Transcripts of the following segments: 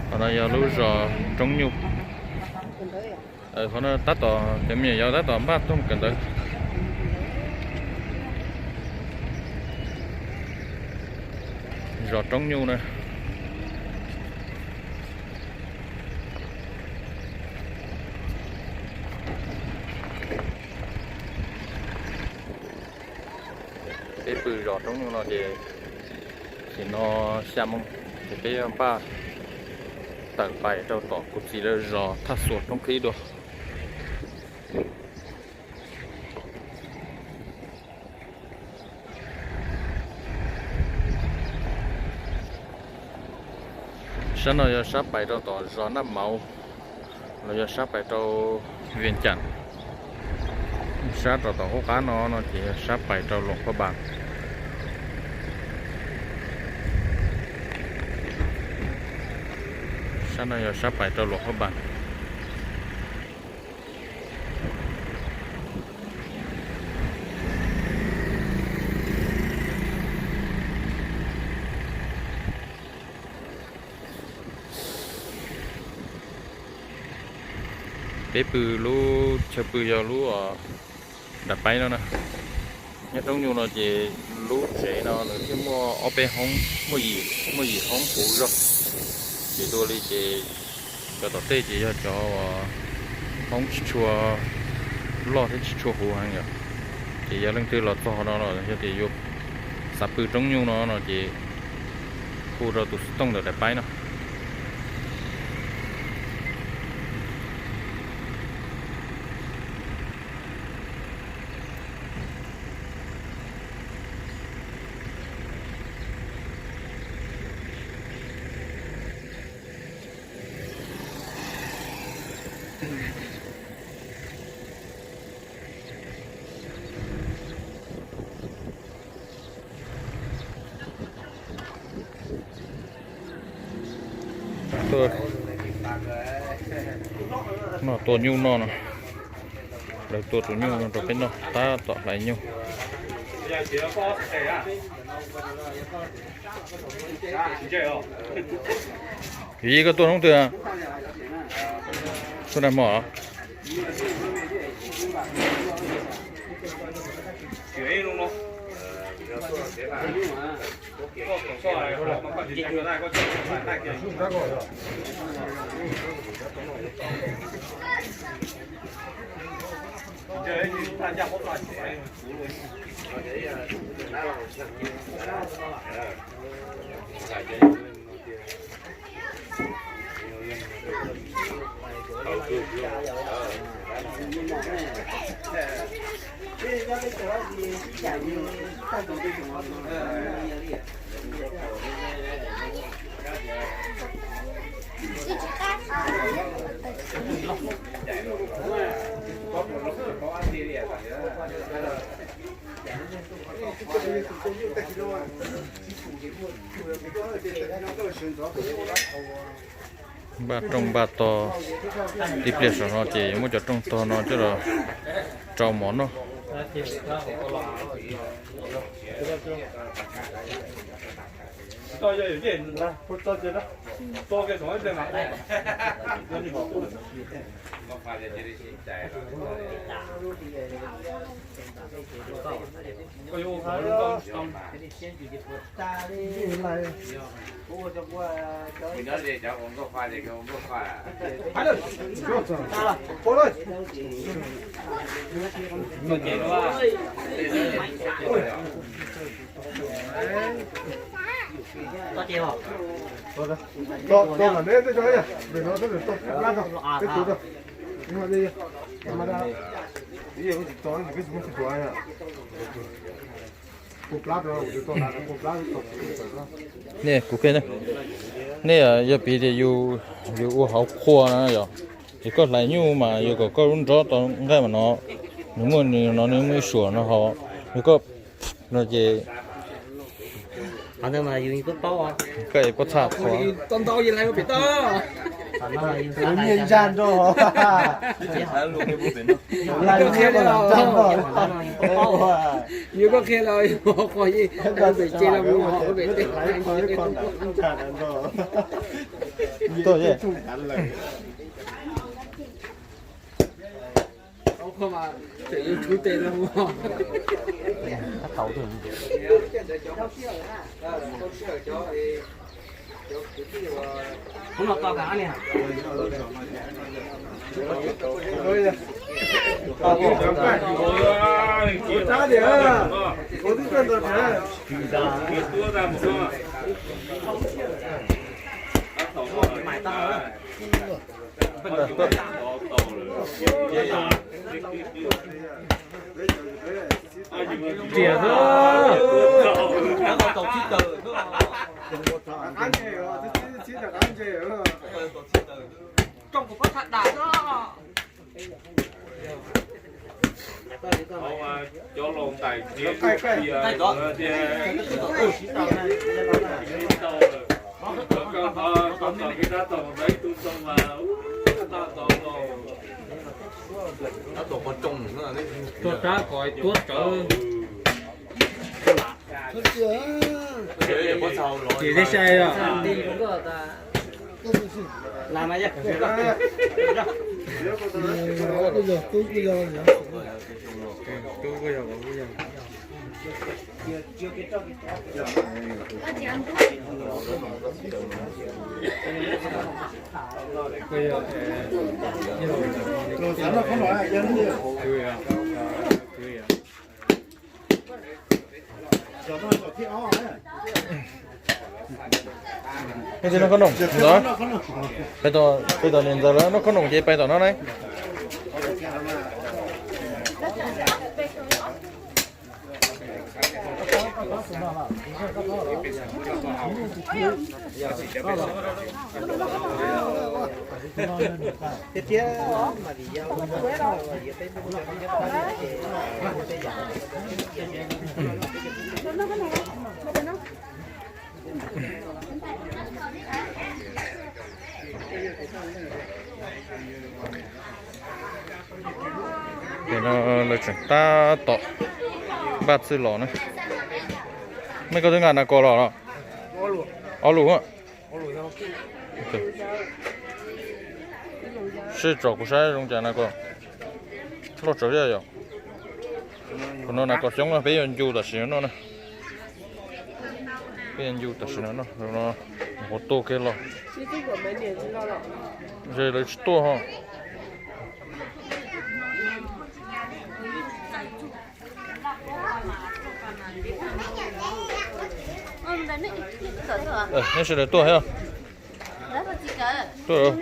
Qhov no yog lub zos Roob Nyuj. Qhov no tab tom cov me nyuam yaus tab tom npaj tuaj kawm ntawv. Zos Roob Nyuj na. Peb pw zos Roob Nyuj no ces sim no xya moo ces peb yuav npaj tawm pais rau tom kuv txiv lawv zos Thaj Xuas Roob Qhib dua. Sab no yog sab pais rau tom zos Naj Mauv, los yog sab pais rau Vias Cas. Sab rau tom qub qab no no ces yog sab pais rau Luam Phaj Npas. Sab no yog sab pais rau Luam Phaj Npas. Peb pw lub chaw pw yog lub daim paib no na. Nyob Roob Nyuj no ces lub tsev no nws thiaj muaj ob peb hoob, muaj yim hoob puv zog. Ces dua li ces cov tom tej ces yog cov hoob tsis tshua loj thiab tsis tshua huv heev yom. Ces yog leej twg los txog no los yog tias yuav xav pw Roob Nyuj no no ces hu rau tus xov tooj ntawm daim paib no. Tuaj noj tua nyuj noj no. Lawv tua tus nyuj no rau peb noj tab tom hlais nyuj. Yus Yij, koj tuaj hnub twg? Tuaj nag hmo. Npaj rooj npaj tog, tib pliag saum no ces yuav muab cov rooj tog no coj los rau mov noj. Nej, kuv qhia nej, yog piv tias yus ua hauv qhua na yom, ces koj hlais nyuj mas yus kom koj lub nrob tau nqaij mas no, nws muaj, nws no nws muaj ib suam no hos, yog koj no ces koj pob txha qhua. Yus koj qhia los qhua yeej pem tsev los mus hauv pem teb. Tuaj ye. Riam xwb. Cov laus ntais tias, tias, tias, ib tug tau mas, tab tom los, tuaj rab kom tuab tsawv. Ces tib sai os. Tub kuj yog, kuv kuj yog. Peb tom niam ntxawm lawv noj khob noom ces pais tom no ne. Ces no lawv tseem tab tom npaj txwj los na. Nej koj twb nqa nas kos los los? Ob lus. Seb tsom kuv saib zoo cas nas kos. Loj tsawv thiab yom. Kuv no nas kos xyoob no peb yuav ncu tam sim no noj na. Peb yuav ncu tam sim no noj, no, no, mus tuaj kiag los. Ze lawv tsis tuaj ho. Nej sawv daws tuaj thiab. Tuaj.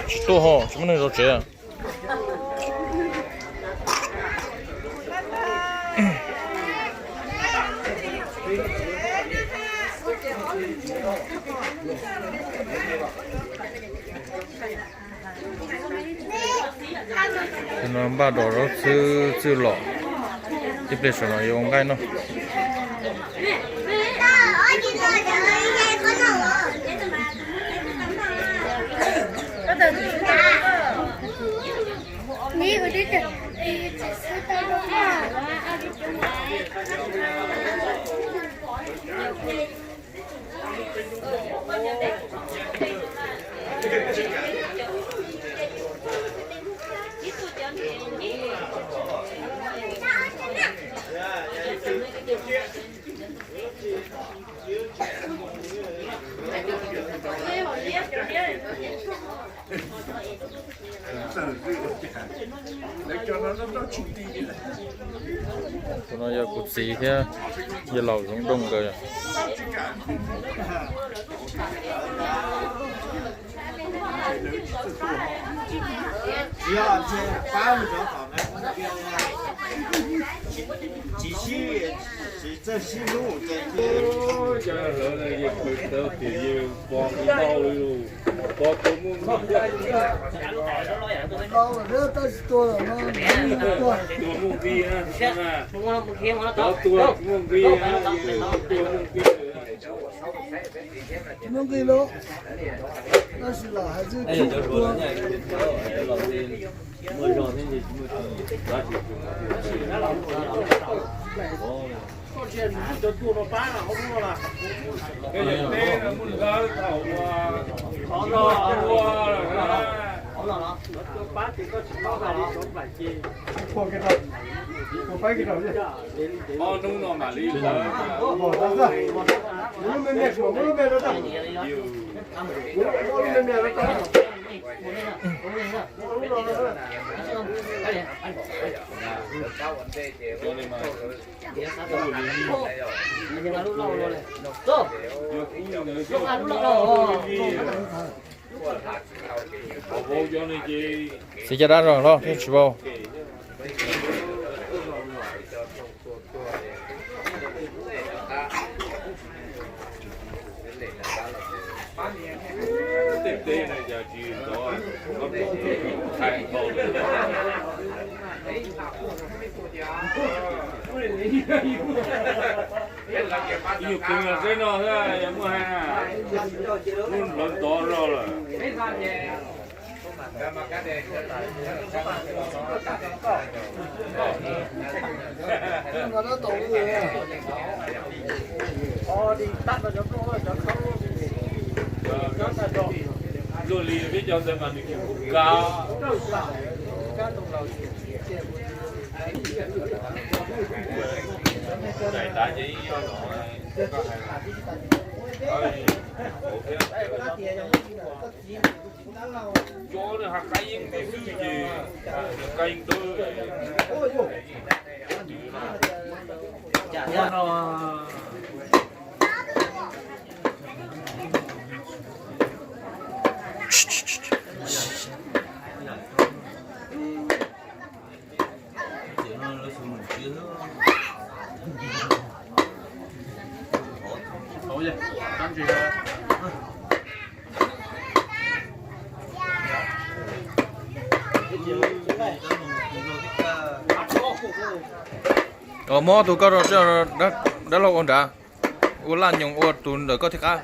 Tsis tuaj ho, tsis muaj neeg zov tsev. Tus no npaj dos zaub txhwb txwj los, tib pliag saum no yuav ua nqaij noj. Tus no yog kuv txiv thiab yawg laus Zoov Dooj nkawd. Tus muaj nqis los, tab sis los hais twb tua. Xav caj dab zog los thiab tsis vau. Yus kheev los seb no xwb, yog muaj hais na, lub nplawv ntov zog lawm. Luaj li peb cov ntawd mas nws tsis kub kab. Daim tav ces ib yam no. Cov nws hais qab yeeb ntawd xwb ces qab yeeb dawb. Muab tus koj rau dab laug ua nrad, ua laj nyoos ua tus ntawm koj thiaj qab.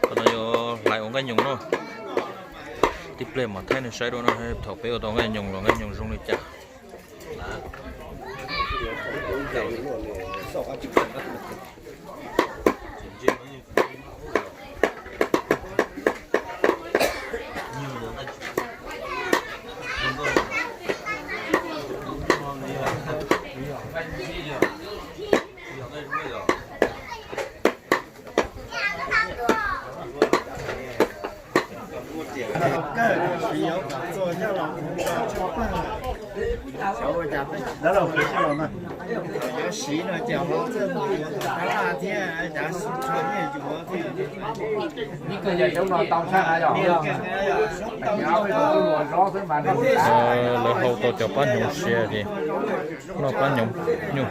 Qhov no yog hlais ua nqaij nyoos no. Tib pliag mam thaij nej saib dua no, thaum peb ua tau nqaij nyoos los nqaij nyoos zoo li cas. Lawv hau tau cov pab hnyuv siav ces noj pab hnyuv nyuj.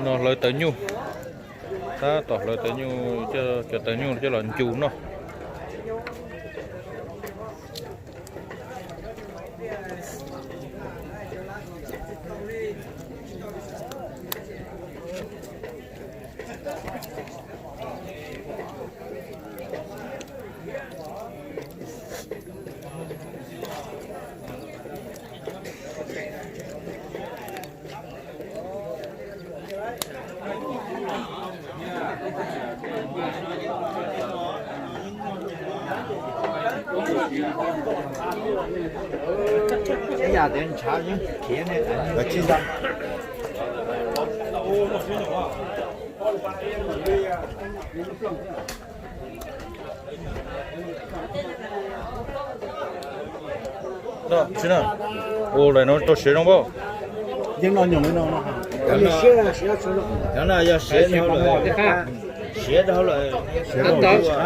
No hlawv tawv nyuj, tab tom hlawv tawv nyuj, cov tawv nyuj coj los ncu noj. Ib yam tias ntshav yeej khiav ne. Tsis na, ua lawm no tau siav zoo npaum. Yeej noj nyoos li no no. Cov no yog siav dhau lawm, siav dhau lawm.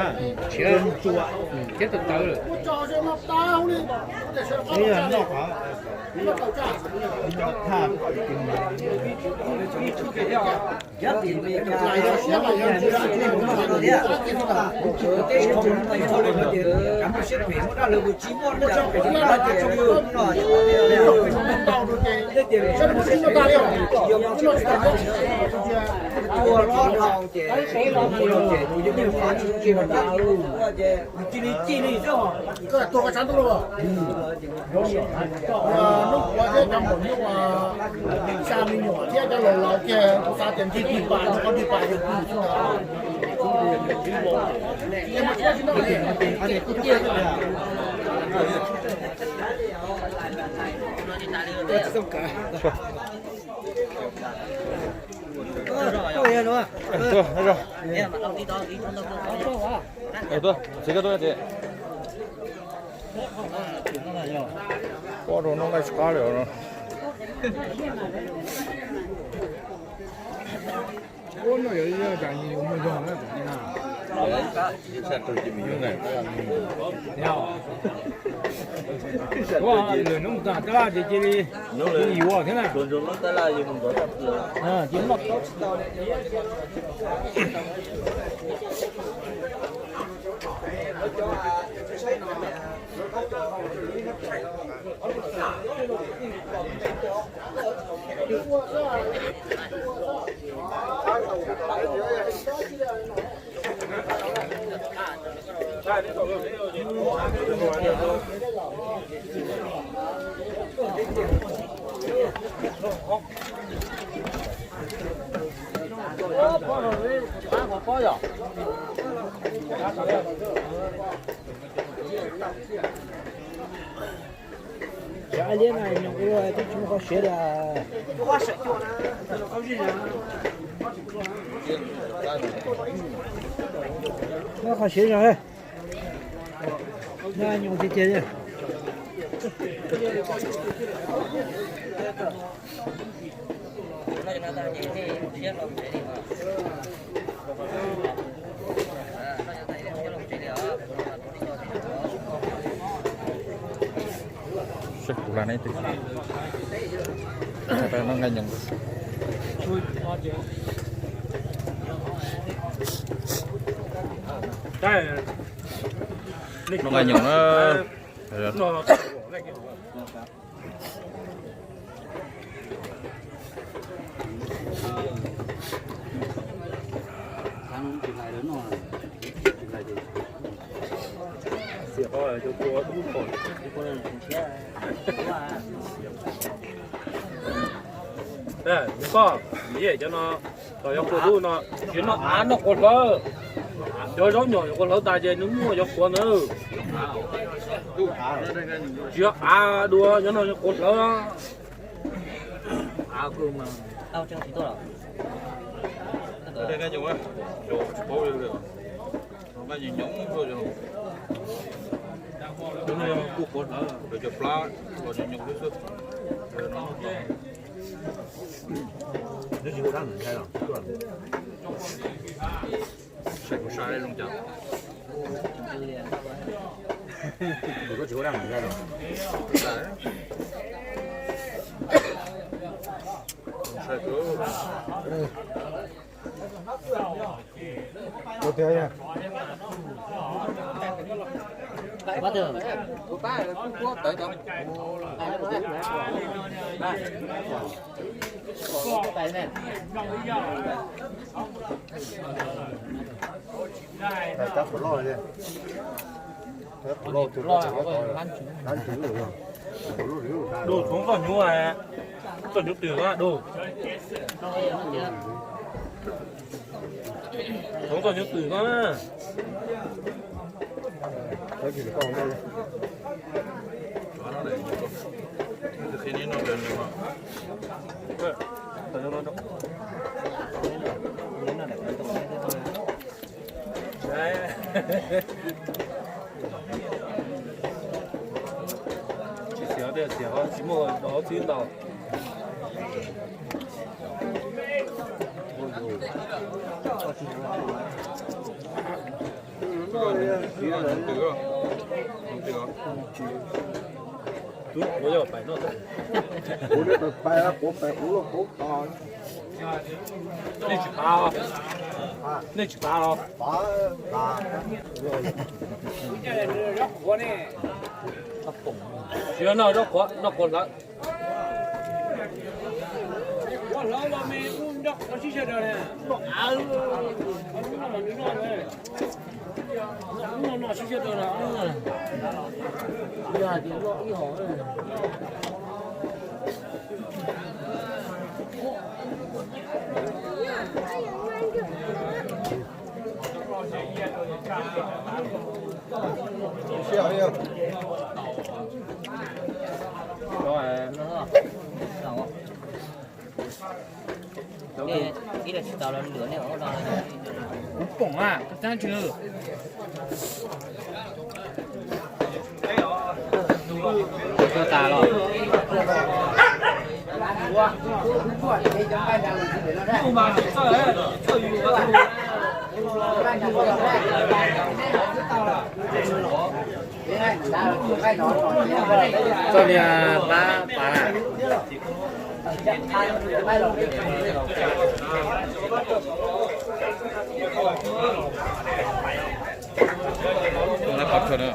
Hnub ua thiab cov maum nyuj, xya me nyuam thiab cov laus laus kiag, kuv xav tias ntshe tig pas no, qhov tig pas yog tig xwb. Tuaj, txiv koj tuaj, txiv. Pob rau noj laij tsis qab li os. Lwm hnub tab laj ces cia li yuav thiab na. Cov liab no nyuam qhuav twb tsis muaj qhov siav li. Muaj qhov siav zog, nyob nyuam tiag tiag li. Seb kuv lam ne, nqa nyoos. Nqa nyoos na. Koj, cov no, cov yog quav dub no, tsis noj av noj quav hlawv. Cov zaub nyom yuav quav hlawv tas ces nws muaj yog quav ntawd. Tsis yog av dua, cov no yog quav hlawv. Nqa nyoos nyoos, kuj quav hlawv, cov plab los nyoos nyoos xwb xwb. Nws tsis hu dab ntxhais los, sai kuv sai zoo cas. Kuv tsis hu dab ntxhais los. Sai kuv. Dua, txhoov txoj hnyuv, txoj hnyuv twm ko dua. Txhoov txoj hnyuv twm ko na. Tsis muaj dov txib ntau. Nej tsis pav os? Nej tsis pav los? Tsis noj zaub qhuav, noj qhuav hlawv. Kuv pom a, koj tab ntswg. Koj tas los. Txoj niag pab pav. Koj kom lub me qhov ntsev me.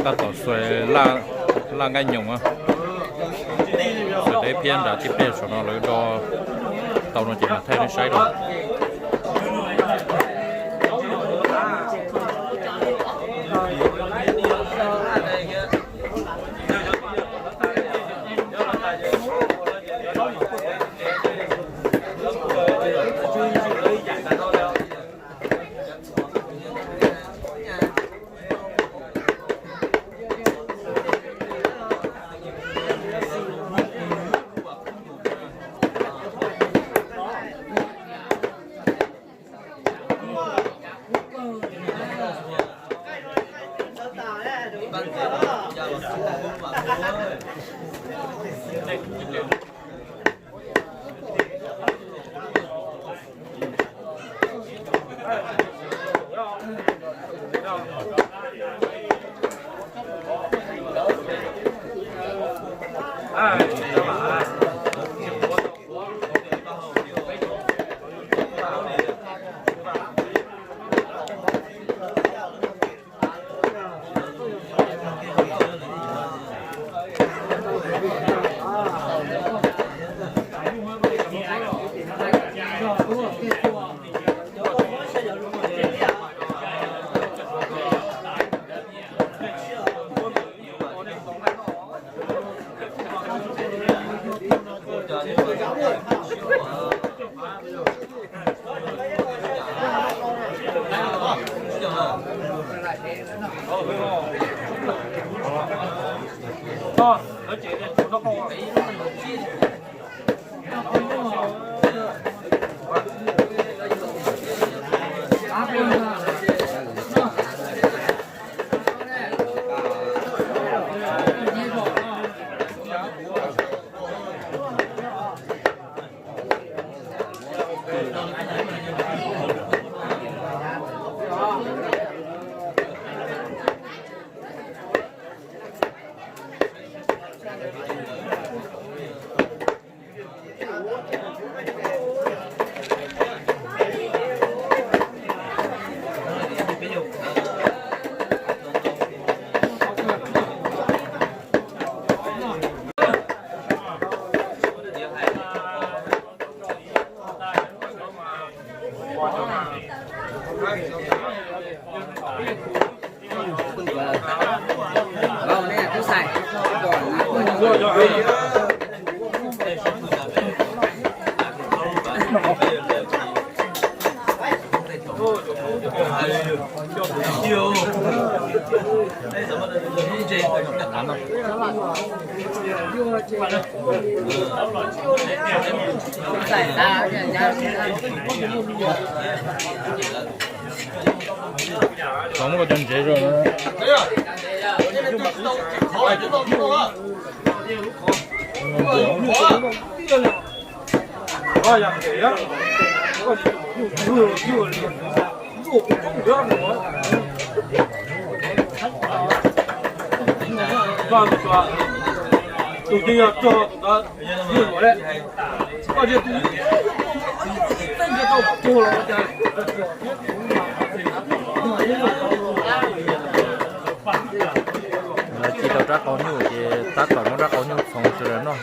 Tab tom xuas laj nqaij nyoos, xuas deb phiab nram tij pej saum no lawv do tau no ces mam thaij nej saib dua. Tau muab koj cov ntsev zog. Tus yeej yog rog tus ntawd, yog ua le, koj cia tus yeej tau tuag los cas. Lawv ci tau rab qau nyuj ces tab tom muab rab qau nyuj txhoov sawv daws noj.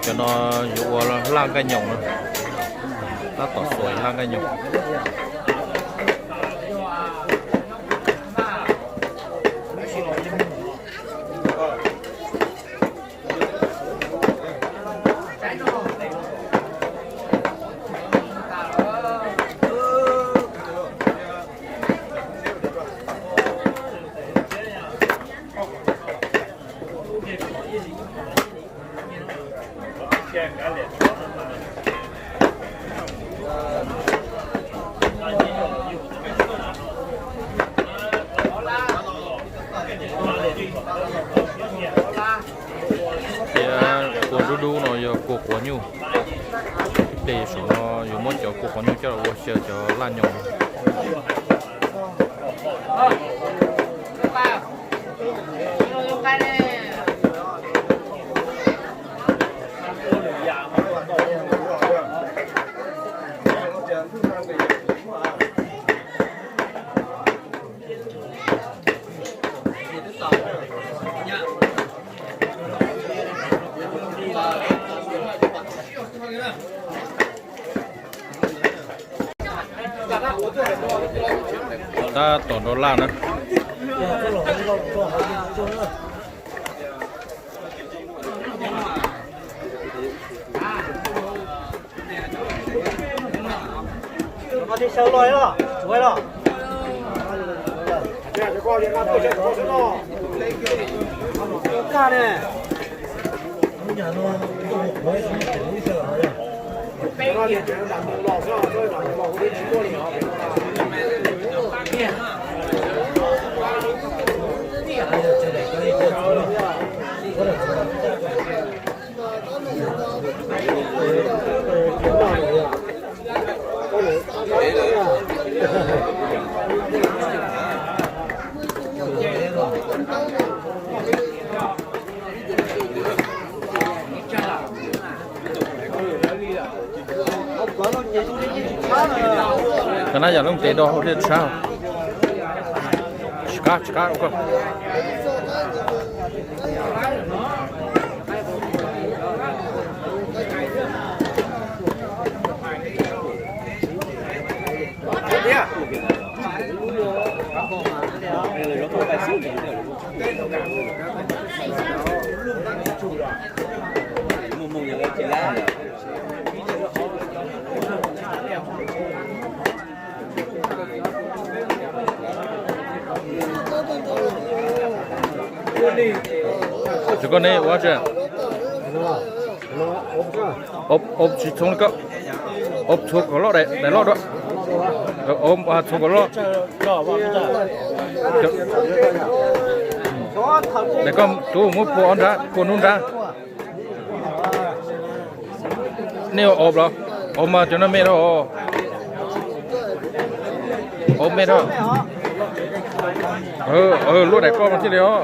Cov no yuav ua laj nqaij nyoos na, tab tom xuas laj nqaij nyoos. Thiab kua dub dub no yog kua quav nyuj. Ib pliag saum no yuav muab cov kua quav nyuj coj los ua xyaw cov laj nyoos. Tab tom nrau laj na. Cov na yam leej tes do hauv thiaj tshab. Tsis qab, tsis qab ua koj. Cov koj ne ua tsi? Ob tsis txhoov li koj. Ob txhua kom loj, daim loj dua. Ob txhua kom loj. Daim koj tub muab phua ob nrab, phua nub nrab. Nej ua ob los? Ob mas cov no me dhau. Ob me dhau. Luaj daim koj no thiaj li os.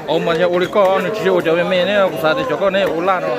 Ob mas yog ua li koj, nws tsis yog ua cov me me ne, kuv xav tias cov koj ne ua laj no.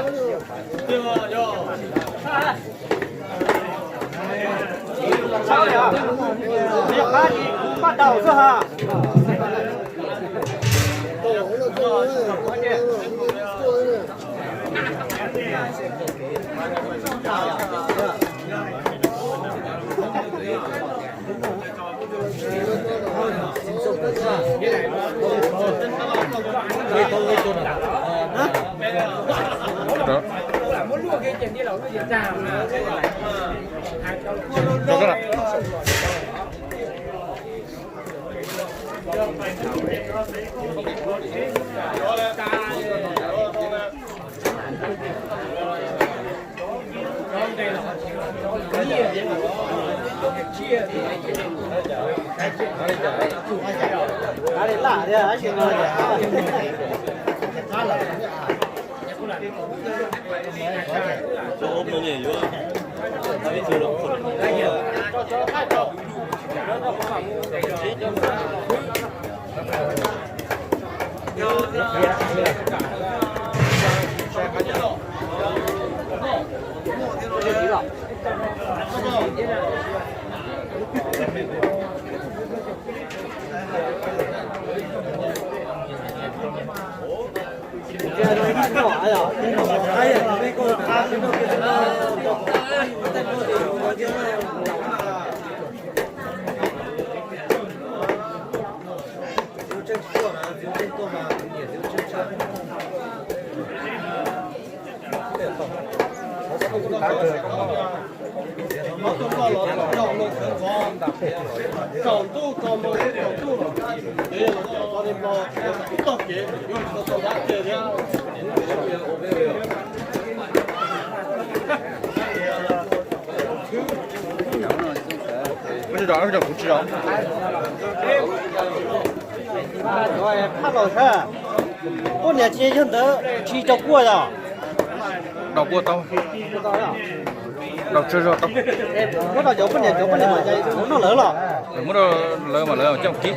Kuv tsis zov, kuv tsis zov. Poj niam tsis yog ntawd tsis tau kuaj yog? Tau kuaj tau. Tau tsawg zog tau. Muab rau cov poj niam, cov poj niam mas noj lawv los? Muab rau lawv mas lawv coj kib.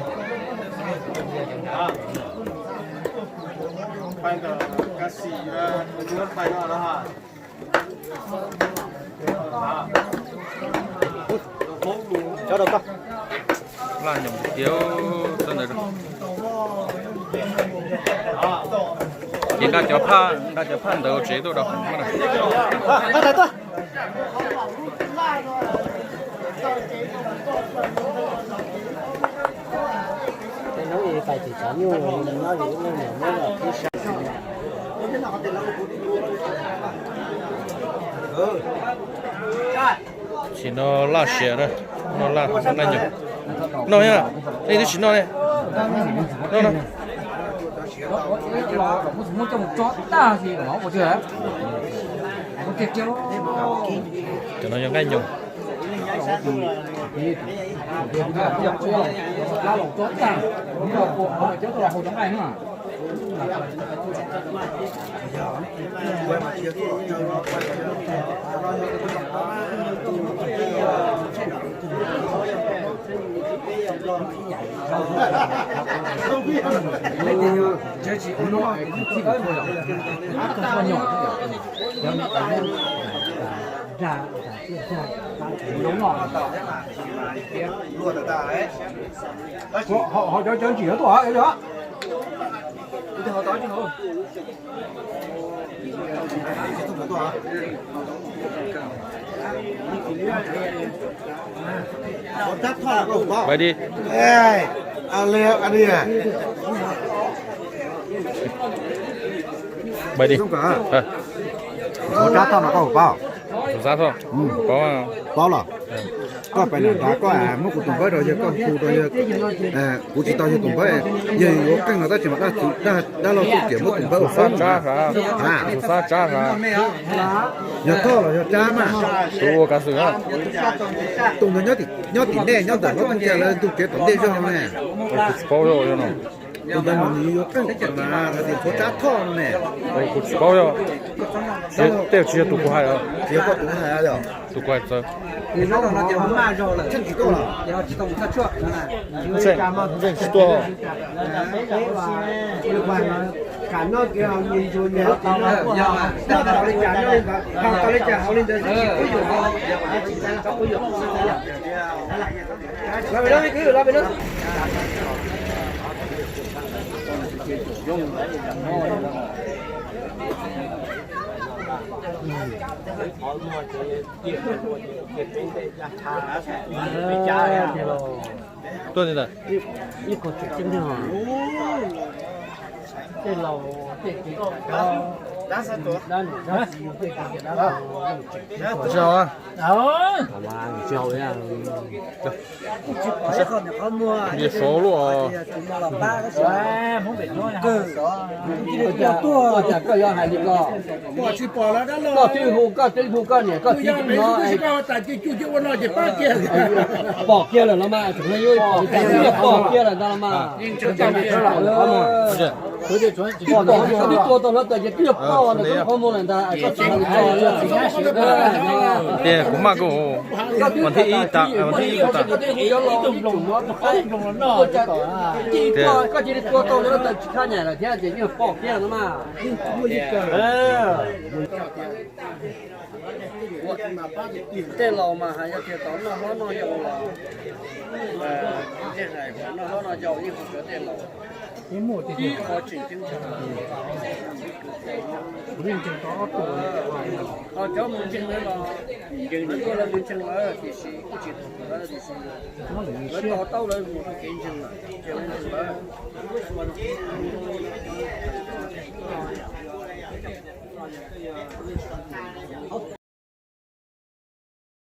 Laj nyoos tiag, txawb ntawd. Ces nqa cov phaj, nqa cov phaj ntawd ua tsev tuaj rau. Sim no laj siav na, no laj, no laj nyoos. No thiab, nej twb tsis noj ne. No no. Cov no yog nqaij nyoos. Ho cov cov ntsim tuaj hov li hov. Pais di. Pais di. Tus rab thoj no koj puas paub? Paub los. Koj pais nram nrad koj muab kuv tus npawb rau yawg, koj hu rau yawg. Kuv tsis tau yawg tus npawb, yawg yuav qeej los tab sis mas dab laug Txuj Riam muab tus npawb ua foob. Yog thoj los yog rab mas. Tus ua kav xwm. Tus ntawd nyob tim nej, nyob ntawm hlob Tooj Cai lawv ntug kev tom ntej zog ne. Tus ntawd mas nws yuav qeej mas hais tias tshuav rab thoj no ne. Kuv tsis paub, tej tsis yog tus kuv hais. Tsis yog koj tus hais yog tus kuv hais txawv. Ntseeg tsis tuaj. Tuaj li ntawd. Nce sov luaj. Koj yuav hais li ko. Koj twb hu koj twb hu koj niam koj txiv twb no. Pom kiag lawm no mas, tseem yuav pom kiag lawm ntag los mas. Pom ntawm koj twb tua tau hluav taws ces twb yog pom ntawm koj qhov muag lawm ntag. Tias kuv maj koj, vas thib ib tas, vas thib ib kuv tas. Koj cia li tua tau hluav taws tsis khab nyam lawm thiab ces yeej pom kiag no mas. Tej laus mas hais yog tias tau noj hlob noj yau los, noj hlob noj yau yeej hu cov tej laus. Ib qho tseem ceeb tshaj, ho cov mus ntseeg lawv los, lawv tuaj lawv mus ntseeg lawv tiam sis kuj tsis tau lawv tiam sis lawv to taub lawv mus rau kev ntseeg lawm ces lawv ntseeg lawm.